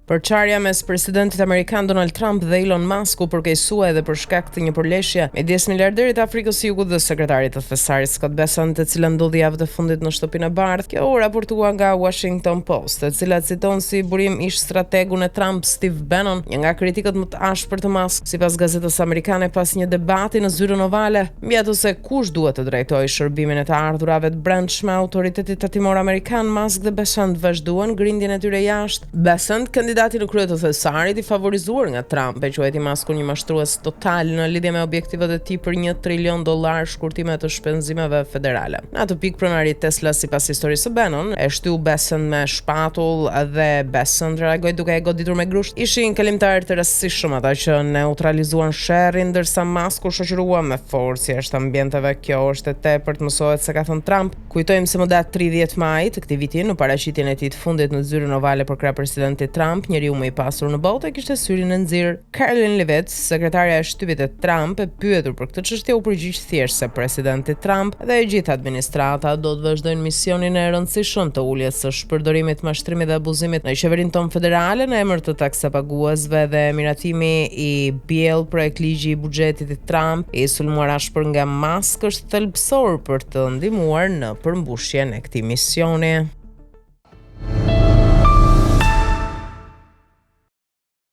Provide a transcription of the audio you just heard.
Përçarja mes presidentit amerikan Donald Trump dhe Elon Musk u përkeqësua edhe për shkak të një përleshje midis miliarderit të Afrikës së Jugut dhe sekretarit të Thesarit Scott Bessent, e cila ndodhi javët e fundit në Shtëpinë e Bardhë. Kjo u raportua nga Washington Post, e cila citon si burim ish-strategun e Trump, Steve Bannon, një nga kritikët më të ashpër të Musk, sipas gazetës amerikane pas një debati në zyrën ovale mbi atë se kush duhet të drejtojë shërbimin e të ardhurave të brendshme Autoritetit Tatimor Amerikan, Musk dhe Bessent vazhduan grindjen e tyre jashtë Bessent, kandidati në krye të Thesarit, i favorizuar nga Trump, e quajti Muskun një mashtrues total në lidhje me objektivat e tij për 1 trilion dollar shkurtime të shpenzimeve federale. Në atë pikë pronari i Tesla sipas historisë së Bannon, e shtyu Bessent me shpatull dhe Bessent reagoi duke e goditur me grusht. Ishin kalimtarë të rastësishëm ata që neutralizuan sherrin, ndërsa Musk u shoqërua me forcë jashtë ambienteve. Kjo është e tepërt, mësohet se ka thënë Trump. Kujtojmë se më datë 30 maj të këtij viti, në paraqitjen e tij të fundit në zyrën ovale përkrah presidentit Trump, njeriu më i pasur në botë e kishte syrin e nxirë. Karoline Leavitt, sekretarja e shtypit e Trump, e pyetur për këtë çështje u përgjigj thjesht se presidenti Trump dhe e gjithë administrata do të vazhdojnë misionin e rëndësishëm të uljes së shpërdorimit, mashtrimit dhe abuzimit në qeverinë tonë federale në emër të taksapaguesve dhe miratimi i bill projektligji i buxhetit i Trump, i sulmuar ashpër nga Musk është thelbësor për të ndihmuar në përmbushjen e këtij misioni.